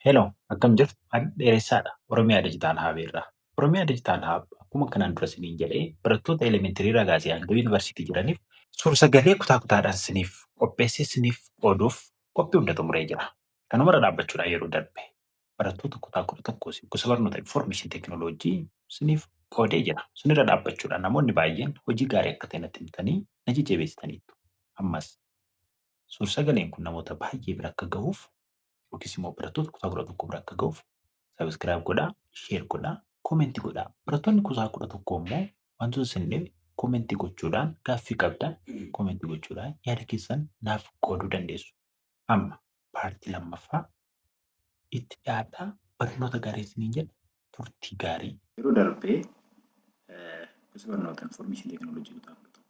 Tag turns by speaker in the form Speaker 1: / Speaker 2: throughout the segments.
Speaker 1: Hello, akkam jirtu? Ani Dheeressaadha. Oromiyaa Digital Hub irraa. Oromiyaa Digital Hub akkuma kanaan dura isiniin jedhee barattoota elementary irraa kaasee hanga yuunivarsiitii jiraniif suur-sagalee kutaa kutaadhaan isiniif qopheessee isiniif qooduuf qophii hunda xumuree jira. Kanumarra dhaabbachuudhaan yeroo darbe barattoota kutaa 11 gosa barnoota information technology isiniif qoodee jira. Sunirra dhaabbachuudhaan namoonni baay'een hojii gaarii akka ta'e natti himtanii na jajjabeessitaniittu. Ammas suur-sagaleen kun namoota baay'ee bira akka gahuuf yookiis immoo barattoota kutaa 11 bira akka gahuuf subscribe godhaa, share godhaa, comment godhaa. Barattoonni kutaa 11 immoo wantoota isin dhibe comment gochuudhaan, gaaffii qabdan comment gochuudhaan yaada keessan naaf qooduu dandeessu. Amma part lammaffaa itti dhiyaadhaa, barnoota gaarii isiniin jedha, turtii gaarii. Yeroo darbee gosa barnoota information technology kutaa 11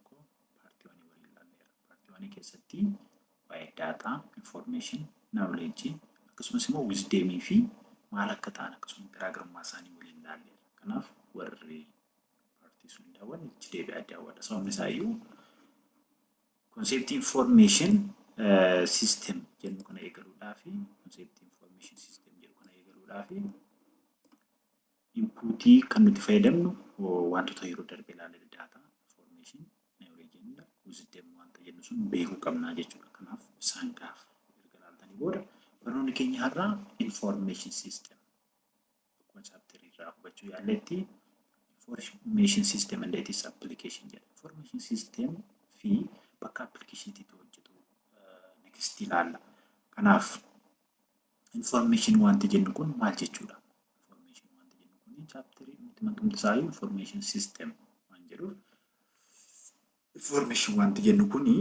Speaker 1: part one waliin ilaalleera. Part one keessatti waa'ee data, information, knowledge, akkasumas immoo wisdomii fi maal akka ta'an, akkasumas garaagarummaa isaanii waliin ilaalleera. Kanaaf warri part sun daawwanne itti deebi'aa daawwadha. Sababni isaa iyyuu conceptii information system jennu kana eegaluudhaa fi conceptii information system jedhu kana eegaluudhaa fi inputii kan nuti fayyadamnu wantoota yeroo darbe ilaalle, data, information, knowledge, wisdom wanta jennu sun beekuu qabnaa jechuudha. Kanaaf isaan gaaf erga ilaaltanii booda barnoonni keenya har'aa information system, akkuma chapterii irraa hubachuu yaalletti, information system and its application jedha. Information system fi bakka applicationiitti hojjetu next ilaalla. Kanaaf information wanti jennu kun maal jechuudha? Information wanti jennu kun chapterii nuti maqaan isaa information system waan jedhuuf, information wanti jennu kuni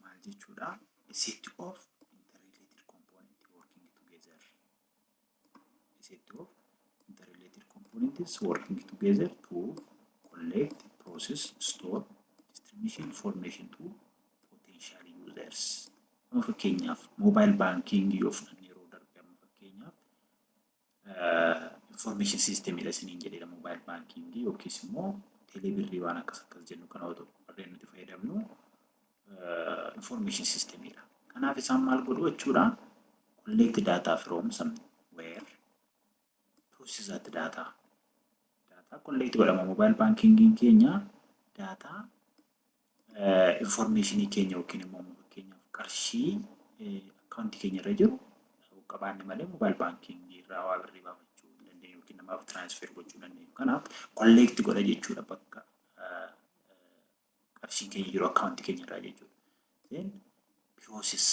Speaker 1: maal jechuudha? A set of interrelated components working together. A set of interrelated components working together to collect, process, store, distribution information to potential users. Amma fakkeenyaaf mobile banking yoo fudhanne, yeroo darbe amma fakkeenyaaf information systemidha isiniin jedheera. Mobile banking yookiis immoo teelebirrii waan akkas akkas jennu kana yoo ta'u, warreen nuti fayyadamnu information systemidha. Kanaaf isaan maal godhu jechuudha? Collect data from somewhere, process that data. Data collect godhama. Mobile bankingiin keenya data informationii keenya yookiin immoo fakkeenyaaf qarshii akkaawuntii keenya irra jiru qabaanne malee mobile bankingii irraa waa birrii baafachuu hin dandeenyu yookiin namaaf transfer gochuu hin dandeenyu. Kanaaf collect godha jechuudha bakka qarshiin keenya jiru akkaawuntii keenya irraa jechuudha. Then process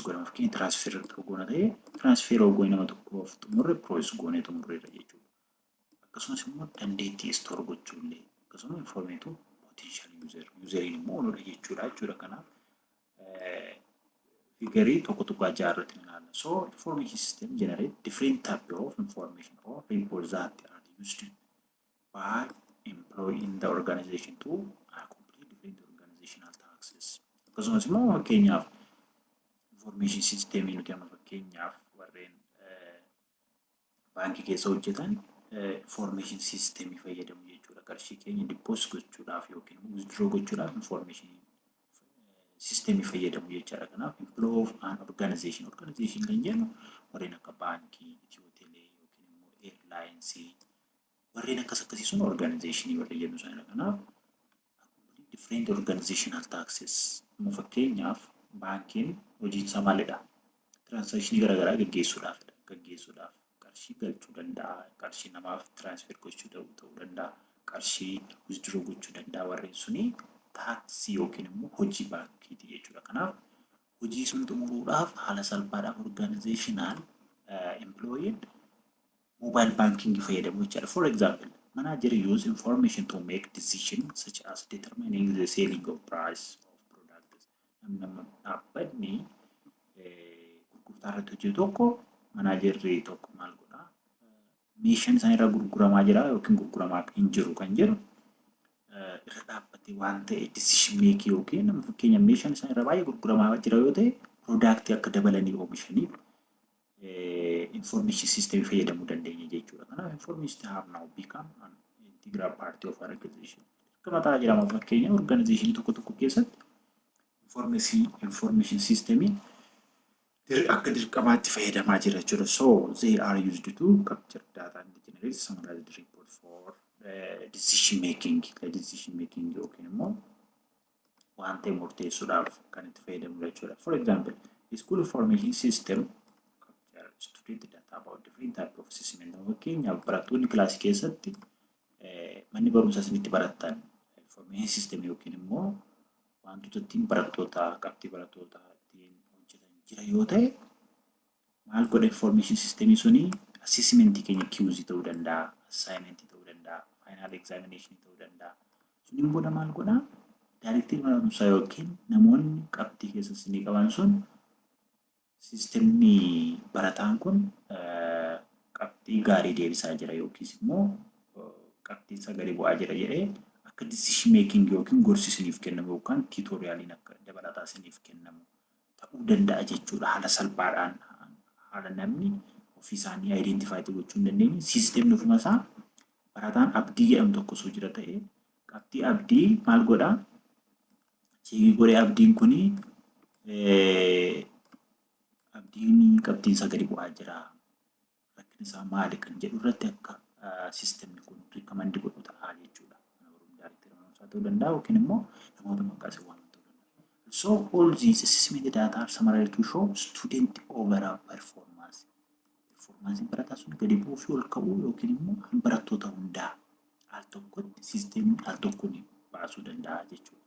Speaker 1: godhama. Fakkeenya transfer goona ta'ee, transfer goone nama tokkoof xumurre, process goonee xumurreerra jechuudha. Akkasumas immoo dandeettii store gochuu illee, akkasuma information potential user, useriin immoo ooludha jechuudha. Kanaaf figureii 1.6 irratti ni ilaalla. So information system generate different type of information or reports that are used by employee in the organization to accomplish different organizational tasks. Akkasumas immoo fakkeenyaaf information systemii nuti amma fakkeenyaaf warreen baankii keessa hojjetan information systemii fayyadamu jechuudha. Qarshii keenya deposit gochuudhaaf yookiin withdraw gochuudhaaf information systemii fayyadamu jechaadha. Kanaaf employee of an organization, organization kan jennu warreen akka baankii, Itiyoo Telee yookiin immoo airlinesii, warreen akkas akkasii sun organizationii warreen jennu sanadha. Kanaaf different organizational tasks, immoo fakkeenyaaf baankiin hojiin isaa maalidha? Transactionii garaagaraa gaggeessuudhaafidha. Gaggeessuudhaaf qarshii galchuu danda'a, qarshii namaaf transfer gochuu ta'uu danda'a, qarshii withdraw gochuu danda'a. Warreen suni taskii yookiin immoo hojii baankiiti jechuudha. Kanaaf hojii sun xumuruudhaaf haala salphaadhaaf organizational employeen mobile banking fayyadamu jechaadha. For example, manager use information to make decision such as determining the selling of price of products. Namni dhaabbanni gurgurtaa irratti hojjetu tokko, managerri tokko maal godhaa? Meeshaan isaan irraa gurguramaa jira yookiin gurguramaa hin jiru kan jedhu irra dhaabbatee waan ta'e decision making, yookiin fakkeenya meeshaan isaan irra baay'ee gurguramaa jira yoo ta'e, productii akka dabalanii oomishaniif information system fayyadamuu dandeenya jechuudha. Kanaaf information have now become an integral part of our organization. Akka mataa jedhama, fakkeenya organization tokko tokko keessatti information systemiin Akka dirqamaatti fayyadamaa jira jechuudha. So they are used to capture data and generate summarized report for decision making. Decision making yookiin immoo waan ta'e murteessuudhaaf kan itti fayyadamnu jechuudha. For example, school information system capture student data about different type of assessment. Fakkeenyaaf, barattoonni kilaasii keessatti manni barumsaa isinitti barattan information system yookiin immoo wantoota ittiin barattoota qabxii barattoota ittiin hojjetan jira yoo ta'e, maal godha information systemii suni? Assessmentii keenya, quizii ta'uu danda'a, assignmentii ta'uu danda'a, final examination ta'uu danda'a. Suniin booda maal godhaa? Daayirektirii mana barumsaa yookiin namoonni qabxii keessa isinii qaban sun systemni barataan kun qabxii gaarii deebisaa jira yookiis immoo qabxiin isaa gadi bu'aa jira jedhee akka decision making yookiin gorsi isiniif kennamu yookaan tutorialiin akka dabalataa isiniif kennamu ta'uu danda'a jechuudha. Haala salphaadhaan, haala namni ofii isaanii identify gochuu hin dandeenye, systemni ofuma isaa barataan Abdii jedhamu tokko osoo jira ta'ee, qabxii Abdii maal godhaa? Check godhee, Abdiin kuni Abdiin qabxiin isaa gadi bu'aa jira. Rakkinni isaa maali kan jedhu irratti akka systemni kun recommend godhu ta'a jechuudha. Mana barumsaa, daayirektara barumsaa ta'uu danda'a yookiin immoo namoota maqaa isaa waaman ta'uu danda'a. So all these assessment data are summarized to show student overall performance. Performance barataa sun gadi bu'uu fi ol ka'uu yookiin immoo barattoota hundaa al tokkotti systemni al tokkoon baasuu danda'a jechuudha.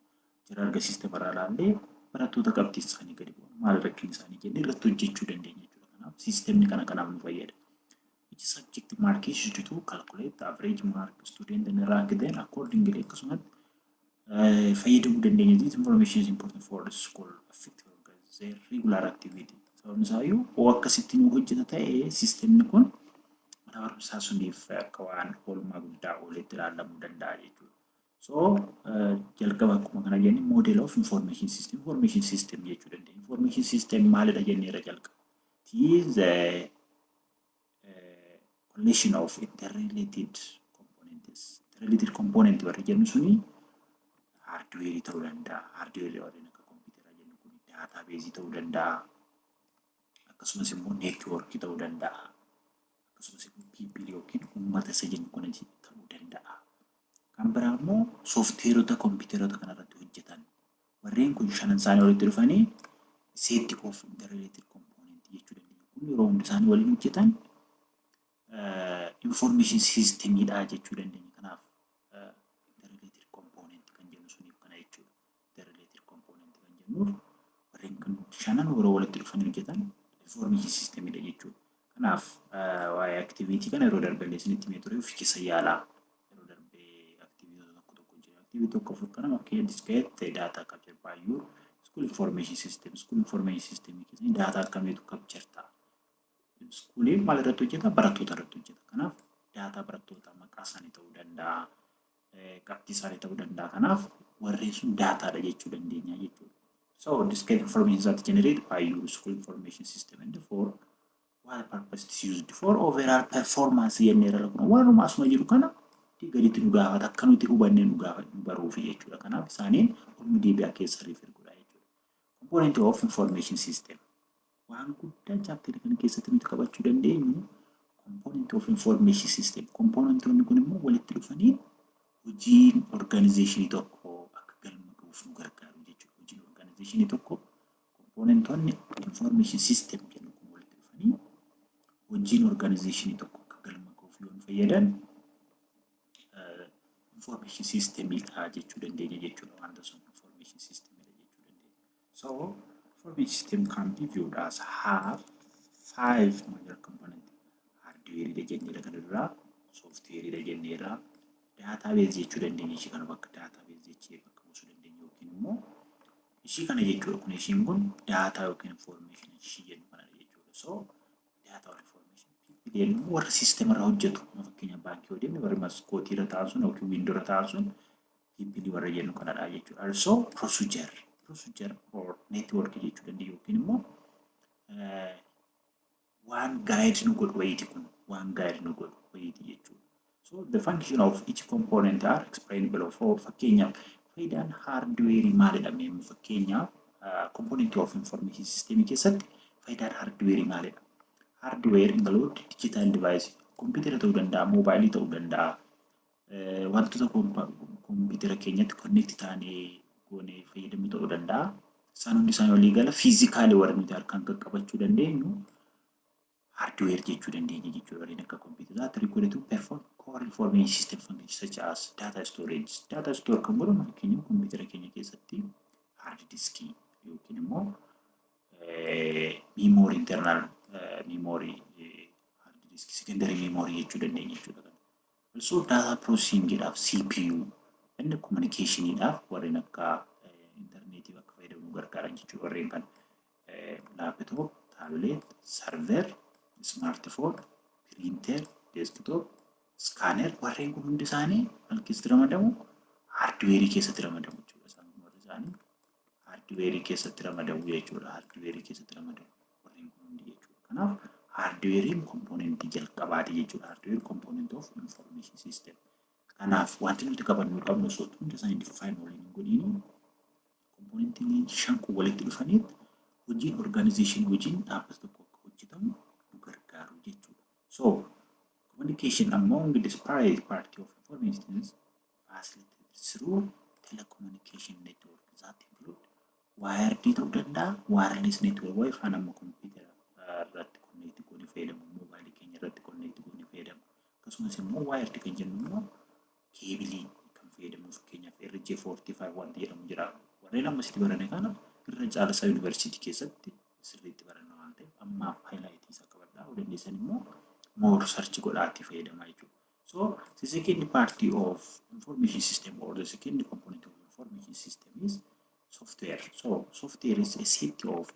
Speaker 1: Jira erga systema irraa ilaallee barattoota qabxii isaanii gadi bu'an maal rakkinni isaanii jennee irratti hojjechuu dandeenya jechuudha. Kanaaf systemni kana kanaaf nu fayyada. Each subject mark is used to calculate the average mark student and rank, then accordingly akkasumatti fayyadamuu dandeenya. This information is important for the school effective their regular activity. Sababni isaayyuu oo akkasitti nu hojjeta ta'e, systemni kun mana barumsaa suniif akka waan oolmaa guddaa ooletti ilaalamuu danda'a jechuudha. So jalqaba akkuma kana jenne, model of information system, information system jechuu dandeenya. Information system maalidha jenneera jalqaba. It is a collection of interrelated components. Interrelated component warri jennu suni hardware ta'uu danda'a. Hardware warreen akka kompiitaraa jennu kun database ta'uu danda'a. Akkasumas immoo network ta'uu danda'a. Akkasumas immoo people yookiin uummata isa jennu kun ta'uu danda'a. Kan biraa immoo softwareota kompiitaroota kanarratti hojjetan. Warreen kun shanan isaanii walitti dhufanii set of interrelated component jechuu dandeenya. Kun yeroo hundi isaanii waliin hojjetan information systemidha jechuu dandeenya. Kanaaf interrelated component kan jennu suniif kana jechuudha. Interrelated component kan jennuuf warreen kun shanan yeroo walitti dhufanii hojjetan information systemidha jechuudha. Kanaaf waa'ee activity kana yeroo darbe isinitti himee ture, of keessa yaalaa. Yeroo darbee activity tokko tokko jira. Activity tokko kana fakkeenya discuss data capture by your school information system. School information system keessatti data akkamiitu capture ta'a? Schooliin maal irratti hojjeta? Barattoota irratti hojjeta. Kanaaf data barattoota maqaa isaanii ta'uu danda'a, qabxii isaanii ta'uu danda'a. Kanaaf warreen sun datadha jechuu dandeenya jechuudha. So discuss information that generate by your school information system and for what purpose it is used for overall performance jenneera. Kun warruma asuma jiru kana gaditti nu gaafata, akka nuti hubannee nu gaafatu nu baruufi jechuudha. Kanaaf isaaniin ol deebi'aa keessa refer godhaa jechuudha. Component of information system. Waan guddaa chapterii kana keessatti nuti qabachuu dandeenyu component of information system. Componentoonni kun immoo walitti dhufanii hojiin organizationii tokko akka galma ga'uuf nu gargaaru jechuudha. Hojiin organizationii tokko componentoonni information system jennu kun walitti dhufanii hojiin organizationii tokko akka galma ga'uuf yoo nu fayyadan information systemidha jechuu dandeenya jechuudha. Wanta sun information systemidha jechuu dandeenya. So information system can be viewed as have five major components. Hardware jenneera kana duraa, software jenneera, database jechuu dandeenya. Ishii kana bakka database jechee bakka buusuu dandeenya yookiin immoo ishii kana jechuudha. Kun ishiin kun data yookiin information ishii jennu kana jechuudha. So data or information, people jennu warra system irra hojjetu. Fakkeenya baankii yoo deemne, warri maskootii irra taa'an sun yookiin window irra taa'an sun people warra jennu kanadha jechuudha. Also procedure or network jechuu dandeenya yookiin immoo waan guide nu godhu wayiiti, kun waan guide nu godhu wayiiti jechuudha. So the function of each component are explained below. For fakkeenyaaf, faayidaan hardware maalidha? Mee fakkeenyaaf component of information system keessatti Faayidaan hardwareii maalidha? Hardware include digital device, kompiitara ta'uu danda'a, moobaayilii ta'uu danda'a, wantoota kompiitara keenyatti connect ta'anii goonee fayyadamuu ta'uu danda'a. Isaan hundi isaanii walii gala physicalii warra nuti harkaan qaqqabachuu dandeenyu hardware jechuu dandeenya jechuudha. Warreen akka kompiitaraa required to perform core information system functions such as data storage. Data store kan godhamu, fakkeenyaaf, kompiitara keenya keessatti hard diskii yookiin immoo memory, internal memory, hard disk, secondary memory jechuu dandeenya jechuudha. Also data processingidhaaf CPU, inni communicationiidhaaf warreen akka intarneetii akka fayyadamuu gargaaran jechuudha. Warreen kan laptop, tablet, server, smartphone, printer, desktop, scanner, warreen kun hundi isaanii maal keessatti ramadamu? Hardwareii keessatti ramadamu jechuudha. Isaan kun warri isaanii hardwareii keessatti ramadamu jechuudha. Hardwareii keessatti ramadamu warreen kun hundi jechuudha. Kanaaf hardwareiin componentii jalqabaati jechuudha. Hardware component of information system. Kanaaf wanti nuti qabannuu qabnu, osoo hunda isaanii define waliin hin godhiin, componentiin shan kun walitti dhufaniit hojiin organizationii, hojiin dhaabbata tokko akka hojjetamu nu gargaaru jechuudha. So communication among disparate party of information is facilitated through telecommunication network that include wired ta'uu danda'a, wireless network, Wi-Fi amma kompiitara irratti connect goonee fayyadamu, moobaayilii keenya irratti connect goonee fayyadamu. Akkasumas immoo wired kan jennu immoo cableii kan fayyadamu, fakkeenyaaf RJ45 wanti jedhamu jira. Warreen amma sitti barane kana irra caala isaa yuunivarsiitii keessatti sirriitti baranna waan ta'eef, ammaaf highlightii isaa qabadhaa. Yoo dandeessan immoo more search godhaatii fayyadamaa jechuudha. So the second part of information system or the second component of information system is software. So software is a set of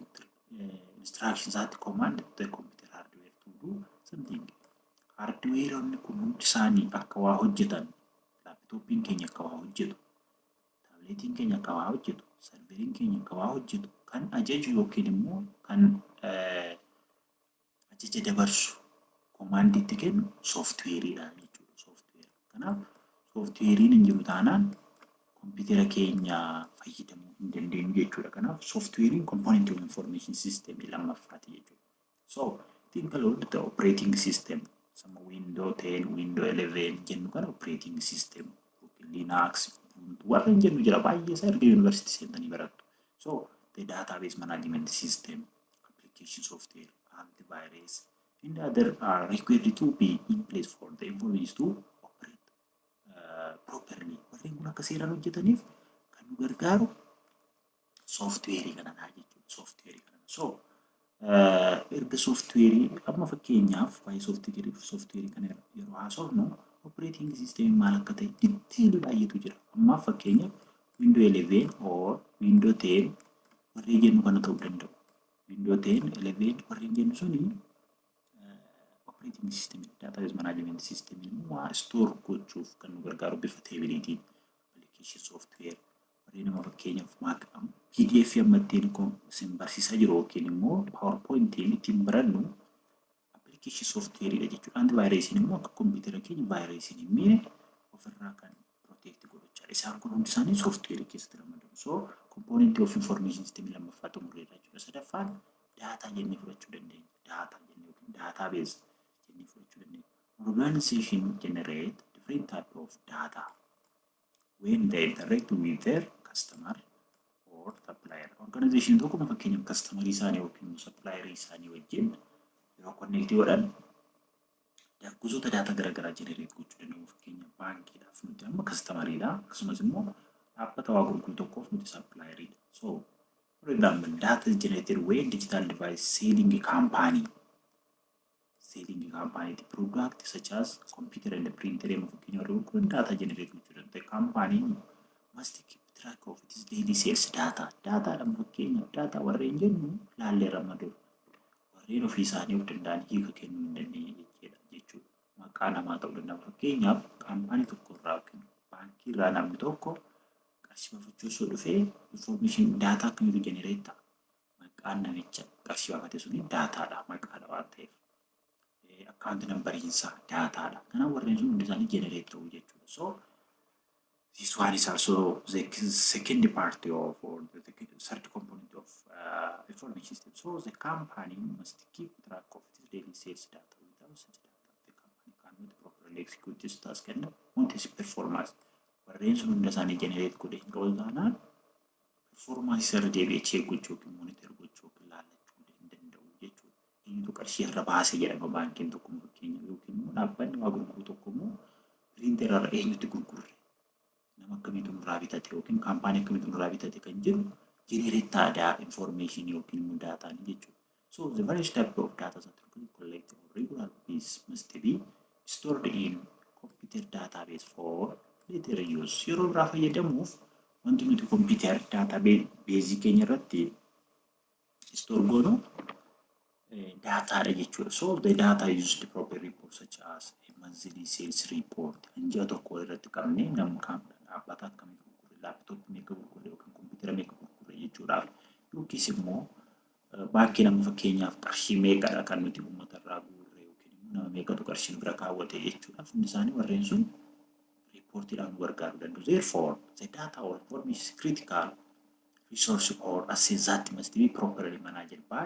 Speaker 1: instructions that command the computer hardware to do something. Hardwareonni kun hundi isaanii akka waa hojjetan, laptopiin keenya akka waa hojjetu, tabletiin keenya akka waa hojjetu, serveriin keenya akka waa hojjetu kan ajaju yookiin immoo kan ajaja dabarsu, commandiitti kennu softwareiidha jechuudha. Software. Kanaaf softwareiin hin jiru taanaan kompiitara keenya fayyadamuu hin dandeenyu jechuudha. Kanaaf softwareiin component of information system lammaffaati jechuudha. So it include the operating system. Sama Windows 10, Windows 11 jennu kana operating system yookiin Linux, Ubuntu warreen jennu jira, baay'ee isaa erga yuunivarsiitii seentanii barattu. So the database management system, application software, antivirus, and other are required to be in place for the employees to operate properly. Warreen kun akka seeraan hojjetaniif kan nu gargaaru softwareii kanadha jechuudha. Softwareii kanadha. So erga softwareii amma, fakkeenyaaf, waa'ee softwareii kana yeroo haasofnu, operating system maal akka ta'e detailii baay'eetu jira. Ammaaf fakkeenyaaf Windows 11 or Windows 10 warreen jennu kana ta'uu danda'u. Windows 10, 11 warreen jennu suni operating system, database management system immoo waa store gochuuf kan nu gargaaru bifa tableiitiin, application software warreen nama, fakkeenyaaf, PDF amma ittiin isin barsiisaa jiru yookiin immoo PowerPointiin ittiin barannu application softwareidha jechuudha. Antivirusiin immoo akka kompiitara keenya virusiin hin miine ofirraa kan protect godhachaa. Isaan kun hundi isaanii softwareii keessatti ramadamu. So component of information system lammaffaa xumurreerra jechuudha. Sadaffaan data jennee fudhachuu dandeenya. Data jennee yookiin database jennee fudhachuu dandeenya. Organization generate different type of data when they interact with their customer or supplier. Organization tokko, fakkeenyaaf, customer isaanii yookiin supplier isaanii wajjin yeroo connect godhan gosoota data garaagaraa generate gochuu danda'u. Fakkeenyaaf, baankiidhaaf nuti amma customeriidha. Akkasumas immoo dhaabbata waa gurguru tokkoof nuti supplieriidha. So for example, data is generated when digital device selling company the product such as computer and printer, yemmuu fakkeenya warri gurguran data generate gochuu danda'u. The company must keep track of its daily sales data. Dataadhaan, fakkeenyaaf, data warreen jennu laalleerra amma dura. Warreen ofii isaanii of danda'an hiika kennuu hin dandeenye jechuudha. Maqaa namaa ta'uu danda'a. Fakkeenyaaf, kaampaanii tokko irraa yookiin baankii irraa namni tokko qarshii baafachuu osoo dhufee, information data akkamiitu generate ta'a? Maqaan namicha qarshii baafate suni dataadha, maqaadha waan ta'eef. Account numberiinsaa dataadha. Kanaaf warreen sun hundi isaanii generate ta'uu jechuudha. So This one is also the second part of or the third component of information system. So the company must keep track of its daily sales data. Without such data, the company cannot properly execute its task and monitor its performance. Warreen sun hunda isaanii generate godhee hin qabu taanaan performance irra deebi'ee check gochuu yookiin monitor gochuu yookiin laallachuu hin danda'u jechuudha. Eenyutu qarshii irra baase jedhama baankiin tokko fakkeenya yookiin immoo dhaabbanni waa gurguru tokko immoo printer irra eenyutti gurgurre, nama akkamiitu nurraa bitate yookiin kaampaanii akkamiitu nurraa bitate kan jedhu generate ta'a information yookiin immoo daataan jechuudha. So the various type of data that we collect on regular basis must be stored in computer database for later use. Yeroo biraa fayyadamuuf wanti nuti computer database keenya irratti store goonu daataadha jechuudha. So the data used to prepare reports such as a monthly sales report kan ji'a tokko irratti qabnee nama dhaabbata akkamii gurgurre, laaptooppii meeqa gurgurre yookiin kompiitara meeqa gurgurre jechuudhaaf, yookiis immoo baankii nama fakkeenyaaf qarshii meeqadha kan nuti uummata irraa guurre yookiin immoo nama meeqatu qarshii nu bira kaawwate jechuudhaaf hundi isaanii warreen sun riippoortiidhaan nu gargaaruu danda'u. Therefore, the data or information is critical resource or asset that must be properly managed by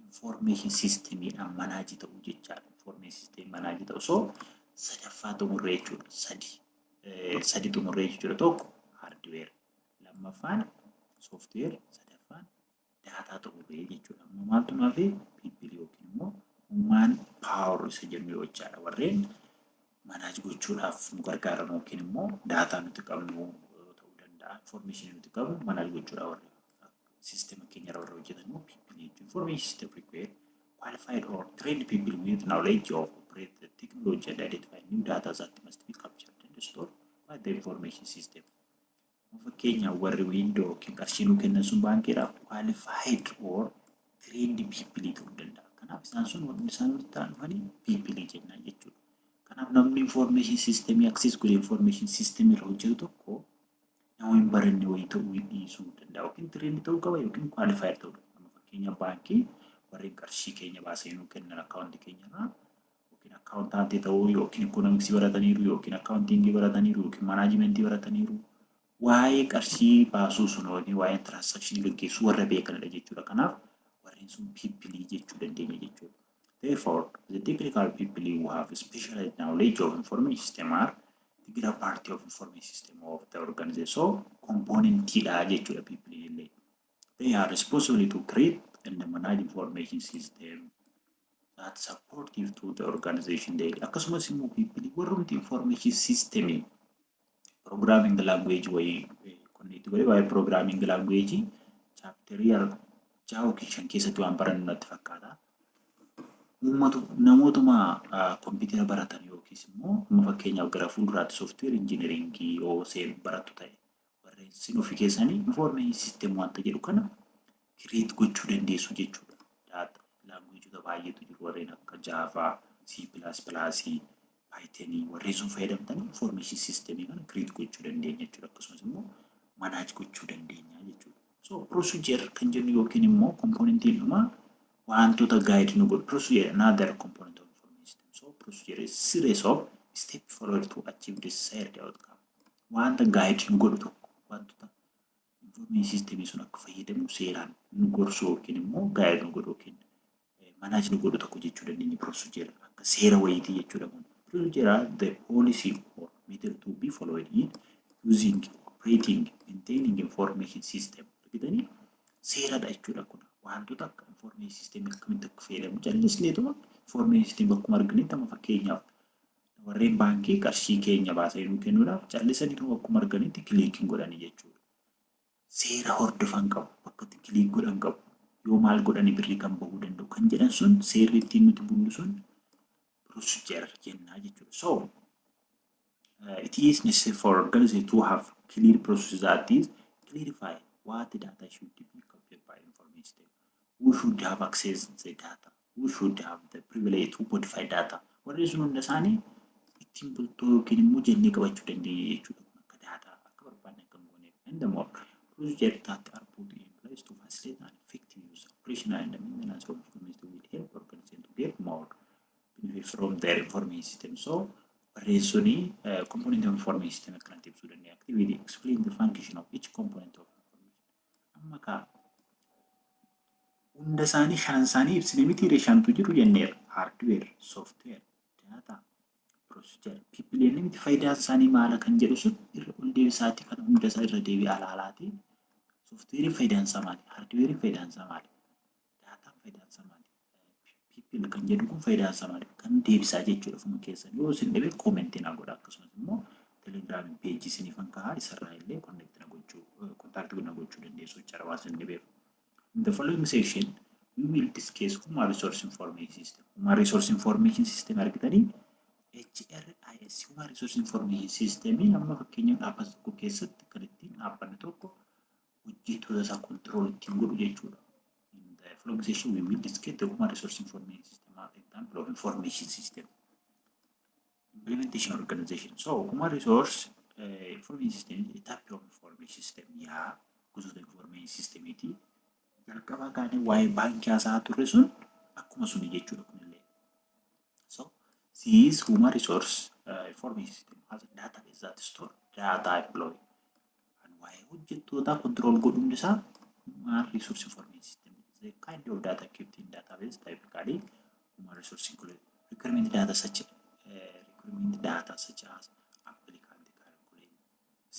Speaker 1: information systemiidhaan manage ta'uu jechaadha. Information system manage ta'u. So sadaffaa xumurree jechuudha. Sadi. Sadi xumurree jechuudha. Tokko hardware. Lammaffaan software. Sadaffaan daataa xumurree jechuudha. Amma maaltu nu hafe? People yookiin immoo human power isa jennu jechaadha. Warreen manage gochuudhaaf nu gargaaran yookiin immoo daataa nuti qabnu ta'uu danda'a. Information nuti qabnu manage gochuudhaaf warreen sistema keenya irra warra hojjetan immoo people jechuudha. Information system require qualified or trained people with knowledge of operate the technology and identify new data that must be captured and stored by the information system. Fakkeenyaaf, warri window yookiin qarshii nuu kennan sun baankiidhaaf qualified or trained people ta'uu danda'a. Kanaaf isaan sun wanti isaan walitti ta'an dhufanii people jennaan jechuudha. Kanaaf namni information system access godhee information system irra hojjetu tokko nama hin baranne wayii ta'uu dhiisuu danda'a. Yookiin trained ta'uu qaba yookiin qualified ta'uu qaba. Fakkeenyaaf, baankii warreen qarshii keenya baasanii nuu kennan akkaawuntii keenya irraa yookiin accountantii ta'uu yookiin economicsii barataniiru yookiin accountingii barataniiru yookiin managementii barataniiru. Waa'ee qarshii baasuu sun yookiin waa'ee transactionii gaggeessuu warra beekanidha jechuudha. Kanaaf warreen sun people jechuu dandeenya jechuudha. Therefore, the technical people who have specialized knowledge of information system are the part of information system of the organization. So, componentidha jechuudha people illee. They are responsible to create and manage information system that supportive to the organization daily. Akkasumas immoo people warrumti information system programming language wayii connect godhee, waa'ee programming language chapterii 6 yookiin 5 keessatti waan barannu natti fakkaata. Uummatu namootuma kompiitara baratan yookiis immoo amma fakkeenyaaf gara fuulduraatti software engineeringii yoo seen barattu ta'e, warreen sin ofii keessanii information system wanta jedhu kana create gochuu dandeessu jechuudha. Data languageota baay'eetu jiru, warreen akka Java, C++, Python, warreen sun fayyadamtanii information system kana create gochuu dandeenya jechuudha. Akkasumas immoo manage gochuu dandeenya jechuudha. So procedure kan jennu yookiin immoo componentiin dhumaa wantoota guide nu godhu, procedure, another component of information system. So procedure is series of step followed to achieve desired outcome. Wanta guide nu godhu tokko, wantoota information system sun akka fayyadamu seeraan nu gorsu yookiin immoo guide nu godhu yookiin manage nu godhu tokko jechuu dandeenya, procedure akka seera wayiitii jechuudha kun. Procedure are the policy or method to be followed in using, operating, maintaining information system. Argitanii, seeradha jechuudha kun. Wantoota akka information system akkamitti akka fayyadamu callisneetuma information system bakkuma arganitti, amma fakkeenyaaf warreen baankii qarshii keenya baasanii nuu kennuudhaaf callisaniituma bakkuma arganitti clickiin godhanii jechuudha. Seera hordofan qabu, bakka itti click godhan qabu, yoo maal godhani birrii kan bahuu danda'u kan jedhan sun, seerri ittiin nuti bullu sun procedure jennaa jechuudha. So it is necessary for organization to have clear process that is clarify what data should be captured by information system, who should have access the data, who should have the privilege to modify data. Warri sun hunda isaanii ittiin bultoo yookiin immoo jennee qabachuu dandeenya jechuudha. Akka data akka barbaanne akka hin gooneef. And the more procedure that are put in place to facilitate an effective use, operational and maintenance of information will help organization to get more benefit from their information system. So warreen suni component of information system akkanatti ibsuu dandeenya. Activity Activity: explain the function of each component of information. Amma kaa hunda isaanii, shanan isaanii ibsine mitiire? Shantu jiru jenneera. Hardware, software, data, procedure, people jennee miti? Faayidaan isaanii maala kan jedhu sun irra ol deebisaati, kan hunda isaa irra deebi'aa ilaalaati. Softwareiin faayidaan isaa maali? Hardwareiin faayidaan isaa maali? Dataan faayidaan isaa maali? People kan jedhu kun faayidaan isaa maali? Kan deebisaa jechuudha ofuma keessan. Yoo isin dhibe commentii na godha. Akkasumas immoo Telegramiin pageii isiniifan kaa'aa, isarraa illee connect na gochuu, contactii na gochuu dandeessu jechuudha waan isin dhibeef. In the following section, we will discuss Human Resource Information System. Human Resource Information System argitanii, HRIS, Human Resource Information System, amma fakkeenyaaf dhaabbata tokko keessatti kan ittiin dhaabbanni tokko hojjettoota isaa control ittiin godhu jechuudha. In the following section, we will discuss the Human Resource Information System as example of information system. Implementation organization. So, Human Resource Information System is a type of information system. Yaa, gosoota information systemiti. Jalqabaa kaanee waa'ee baankii haasa'aa turre sun akkuma suni jechuudha kunillee. So, this human resource information system has a database that store data employee. Kan waa'ee hojjettootaa control godhuun isaa human resource information system. The kind of data kept in database typically human resource include recruitment data such as applicant curriculum,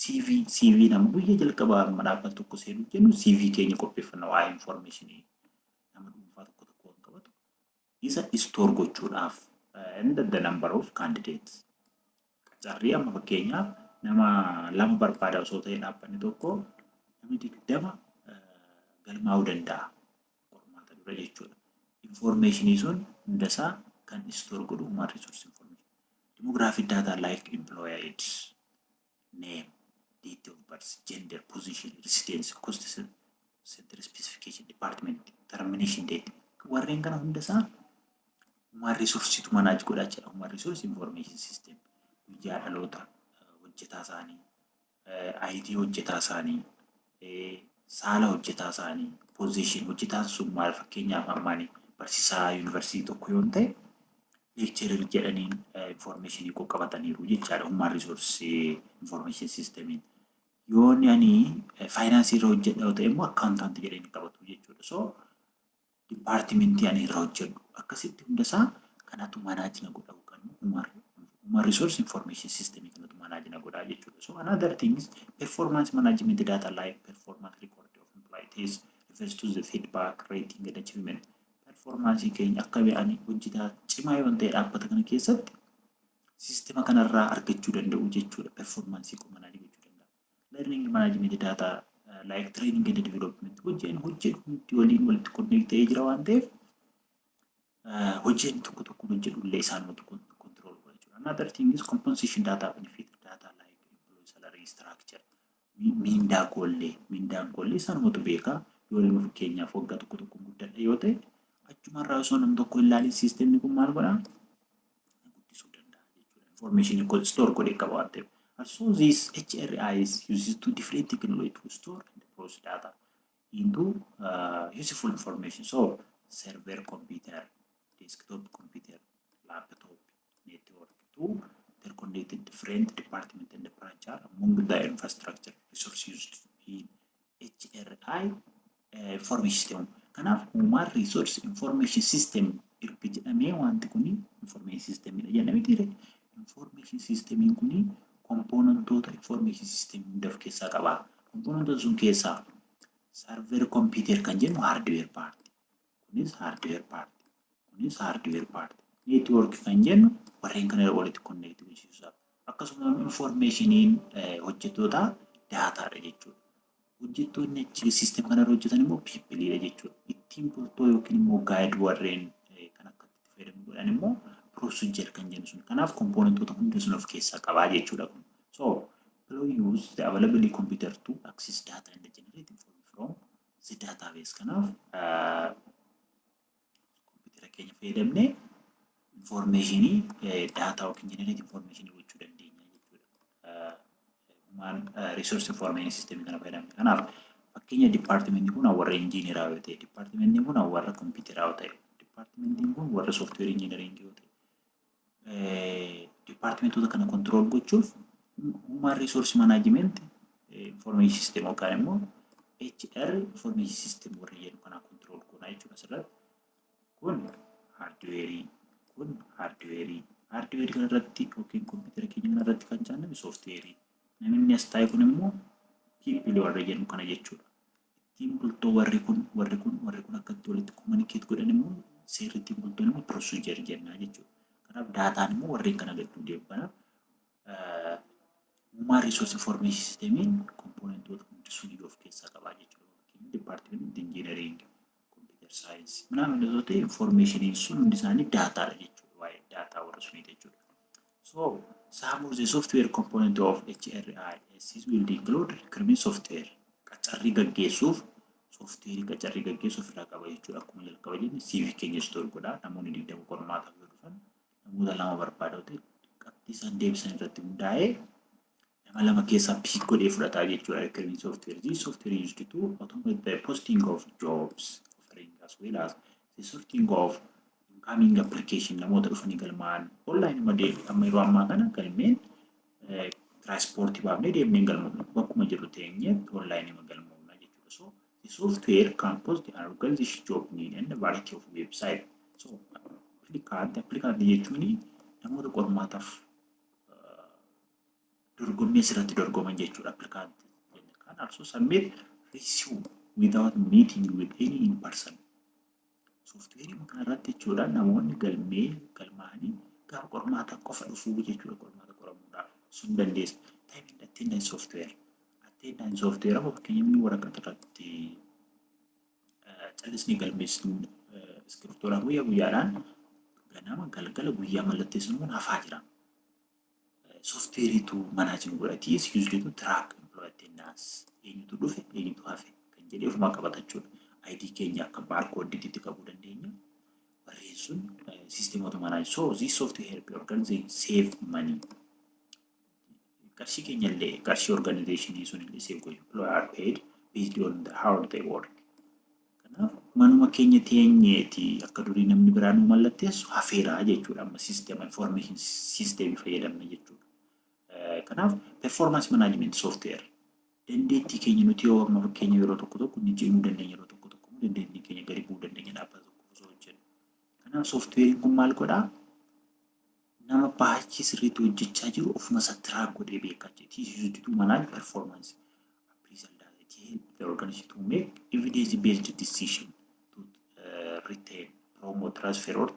Speaker 1: CV. CV nama guyyaa jalqabaa amma dhaabbata tokko seenuu jennu CV keenya qopheeffanna, waa'ee information nama dhuunfaa tokko tokko kan qabatu isa store gochuudhaaf, and the number of candidates. Qacarrii amma fakkeenyaaf nama lama barbaada osoo ta'e, dhaabbanni tokko namni 20 galmaa'uu danda'a qormaata dura jechuudha. Informationii sun hundasaa kan store godhu human resource information. Demographic data like employee ID, name, date of birth, gender, position, residence, cost center specification, department, termination date. Warreen kana hundasaa human resource manage godhaa jira. Human resource information system guyyaa dhaloota hojjetaa isaanii, ID hojjetaa isaanii, saala hojjetaa isaanii, position hojjetaan sun maal, fakkeenyaaf ammaanii barsiisaa yuunivarsiitii tokko yoo ta'e, lecturer jedhaniin informationii qabataniiru jechaadha human resource information systemiin. Yoo ani financeii irra hojjedha yoo ta'e immoo accountant jedhanii qabatu jechuudha. So departmentii ani irra hojjedhu akkasitti hundasaa kanatu manage na godha yookaan human resource information system kanatu manage na godha jechuudha. So another thing is performance management data like performance record of employees refers to the feedback, rating and achievement. Performance keenya akka ani hojjetaa cimaa yoo ta'e dhaabbata kana keessatti systema kanarraa argachuu danda'u jechuudha. Performance koo manage gochuu danda'a. Learning management data like training and development, hojii hojjedhu hundi waliin walitti connect ta'ee jira waan ta'eef hojiin tokko tokko hojjedhu illee isaanumatu control godha jechuudha. Another thing is compensation data, benefit data like employee salary structure, miindaa koollee, mindaan koollee isaanumatu beekaa. Yoo nama fakkeenyaaf waggaa tokko tokko guddadha yoo ta'e, achumarraa osoo namni tokko hin ilaalin systemni kun maal godhaa, guddisuu danda'a jechuudha. Information store godhee qaba waan ta'eef. Also, this HRIS uses two different technology to store and process data into useful information. So server computer, desktop computer, laptop, network to interconnected different department and branch are among the infrastructure resource used in HRI information system. Kanaaf human resource information system erga jedhamee, wanti kuni information systemidha jenna mitiire? Information systemiin kuni componentoota information system hunda of keessaa qaba. Componentoota sun keessaa server computer kan jennu hardware part. Kunis hardware part. Kunis hardware part. Network kan jennu warreen kana walitti connect gochisuusaaf. Akkasuma informationiin hojjettoota datadha jechuudha. Hojjettoonni achi system kanarra hojjetan immoo peopleiidha jechuudha. Ittiin bultoo yookiin immoo guide warreen kan akka itti fayyadamu godhan immoo procedure kan jennu sun. Kanaaf componentoota hunda sun of keessaa qabaa jechuudha kun. So, employee use the available computer to access data and generate information from the database. Kanaaf kompiitara keenya fayyadamnee informationii data yookiin generate informationii gochuu dandeenya jechuudha. Human resource information system kana fayyadamne. Kanaaf fakkeenya departmentiin kun warra engineeraa yoo ta'e, departmentiin kun warra kompiitaraa yoo ta'e, departmentiin kun warra software engineeringii yoo ta'e, departmentoota kana control gochuuf Human Resource Management Information System yookaan immoo HR Information System warra jedhu kana control goona jechuudha asirratti. Kun hardwareii, kun hardwareii. Hardwareii kanarratti yookiin kompiitara keenya kanarratti kan caanname softwareii. Namni as taa'e kun immoo people warra jennu kana jechuudha. Ittiin bultoo warri kun, warri kun, warri kun akkatti walitti communicate godhan immoo, seerri ittiin bultoon immoo procedure jennaa jechuudha. Kanaaf dataan immoo warreen kana gidduu deemu. Kanaaf Human Resource Information Systemiin componentoota hundi sun of keessaa qabaa jechuudha. Fakkeenyaaf departmentii engineering, computer science, ምናምን yoo ta'e, informationiin sun hundi isaanii datadha jechuudha. Waa'ee data warra suniiti jechuudha. So some of the software component of HRIS will include recruitment software. Qacarrii gaggeessuuf softwareii qacarrii gaggeessuuf irraa qaba jechuudha. Akkuma jalqaba jenne, CV keenya store godha. Namoonni 20 qormaataaf yoo dhufan, namoota lama barbaada ta'e, qabxii isaan deebisan irratti hundaa'ee nama lama keessaa pick godhee fudhataa jechuudha. Recruitment software. This software used to automate the posting of jobs offering as well as the sorting of incoming application, namoota dhufanii galmaa'an online malee. Amma yeroo ammaa kana galmeen tiraanspoortii baafnee deemnee galmoofna, bakkuma jirru teenyee online galmoofna jechuudha. So the software can post an organization job need and a variety of website. So applicant jechuun namoota qormaataaf dorgommii asirratti dorgoman jechuudha. Applicant can also submit resume without meeting with any in person. Softwareii kanarratti jechuudha, namoonni galmee galmaa'anii gaafa qormaata qofa dhufuu jechuudha, qormaata qoramuudhaaf sun dandeessa. Time and attendance software. Attendance software amma fakkeenyaaf waraqaa irratti callisnee galmeessinu, iskiriptoodhaan guyyaa guyyaadhaan ganama galgala guyyaa mallatteessinu kun hafaa jira. Softwareiitu manage nu godha. It is used to track employee attendance. Eenyutu dhufe, eenyutu hafe kan jedhee ofumaa qabata jechuudha. ID keenya akka barcodeiitti qabuu dandeenya. Warreen sun systemoota manage. So this software help organization save money. Qarshii keenya illee, qarshii organizationii sun illee save gochuu. Employee are paid based on the how they work. Kanaaf manuma keenya teenyeeti akka durii namni biraa nu mallatteessu hafeeraa jechuudha. Amma system information system fayyadamna jechuudha. Kanaaf performance management software, dandeettii keenya nuti yoo amma fakkeenya yeroo tokko tokko ni cimuu dandeenya, yeroo tokko tokko dandeettii keenya gadi bu'uu dandeenya dhaabbata tokko osoo hojjennu. Kanaaf softwareiin kun maal godhaa? Nama baay'ee sirriitti hojjechaa jiru ofuma isaa track godhee beekaa jechuudha. It is used to manage performance appraisal data. It help the organization to make evidence based decision to retain, promote, transfer or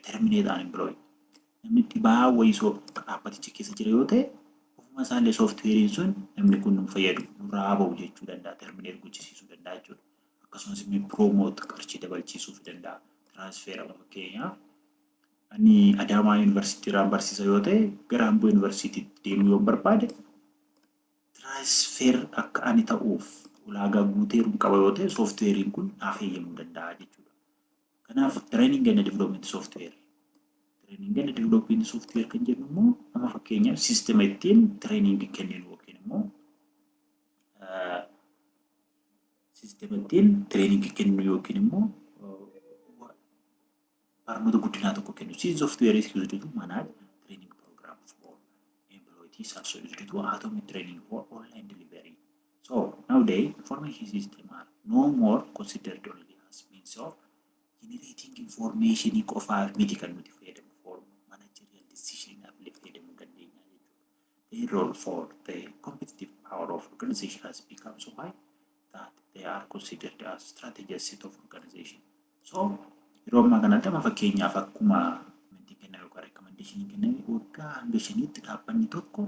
Speaker 1: terminate an employee. Namni dhibaa wayii dhaabbaticha keessa jira yoo ta'e, ofuma isaallee softwareiin sun namni kun nu fayyadu, nurraa bahu jechuu danda'a, terminate gochisiisuu danda'a jechuudha. Akkasumas immoo promote, qarshii dabalchiisuu danda'a. Transfer, amma fakkeenyaaf ani Adaamaa Yuunivarsiitii irraan barsiisa yoo ta'e, gara Amboo Yuunivarsiitiitti deemuu yoon barbaade, transfer akka ani ta'uuf ulaagaa guuteeru qaba yoo ta'e, softwareiin kun naaf eeyyamuu danda'a jechuudha. Kanaaf training and development software. Training and development software kan jennu immoo amma fakkeenyaaf systema ittiin training kenninu yookiin immoo systema ittiin training kenninu yookiin immoo barnoota guddinaa tokko kennu. This software is used to manage training program for employees, also used to automate training for online delivery. So nowadays information system are no more considered only as means of generating information qofaaf miti kan nuti fayyadamu, for managerial decision illee fayyadamuu dandeenya jechuudha. The role for the competitive power of organization has become so high that they are considered as strategic asset of organization. So yeroo ammaa kanatti amma fakkeenyaaf akkuma kenname yookaan recommendation kenname, waggaa hanga 5tti dhaabbanni tokko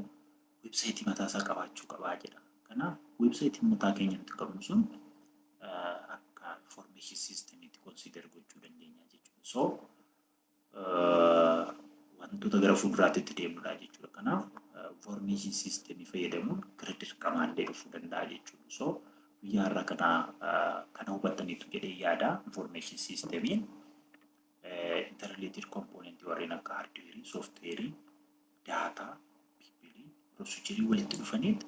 Speaker 1: websiteii mataa isaa qabaachuu qabaa jedha. Kanaaf websiteiin mataa keenya nuti qabnu sun akka information systemiitti consider gochuu dandeenya jechuudha. So wantoota gara fuulduraatti itti deemnudha jechuudha. Kanaaf information systemii fayyadamuun gara dirqamaallee dhufuu danda'a jechuudha. So guyyaa har'a kana hubattaniitu jedhee yaada. Information systemiin interrelated component warreen akka hardwareii, softwareii, data, people, procedureii walitti dhufaniit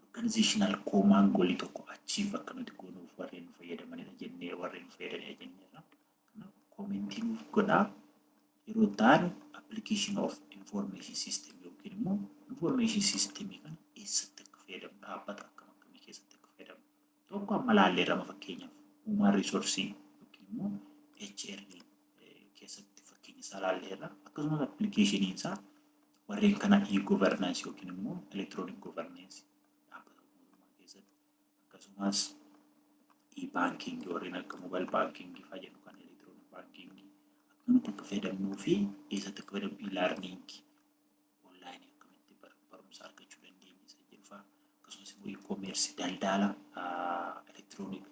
Speaker 1: organizational common goalii tokko achieve akka nuti goonuuf warreen nu fayyadamanidha jennee, warreen nu fayyadanidha jenneerra. Kanaaf commentii nuuf godhaa. Yeroo ta'an application of information system yookiin immoo Information systemii kana eessatti akka fayyadamu, dhaabbata akkam akkamii keessatti akka fayyadamu. Tokko amma laalleerra, fakkeenyaaf human resource yookiin immoo HR keessatti fakkeenya isaa laalleerra. Akkasumas applicationiin isaa warreen kana e-governance yookiin immoo electronic governance dhaabbata mootummaa keessatti, akkasumas e-banking, warreen akka mobile banking fa'aa jennu kan electronic banking akkamitti akka fayyadamnuu fi eessatti akka fayyadamnu, e-learning online akkamitti barumsa argachuu dandeenya isa jedhu fa'aa, akkasumas immoo e-commerce, daldala electronic,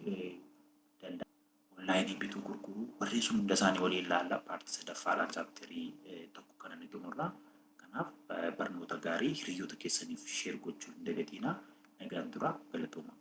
Speaker 1: daldala online bituu gurguruu, warreen sun hunda isaanii waliin ilaalla partii sadaffaadhaan chapterii tokko kana ni xumurra. Kanaaf barnoota gaarii, hiriyoota keessaniif share gochuu hin dagatinaa. Nagaan tura, galatooma.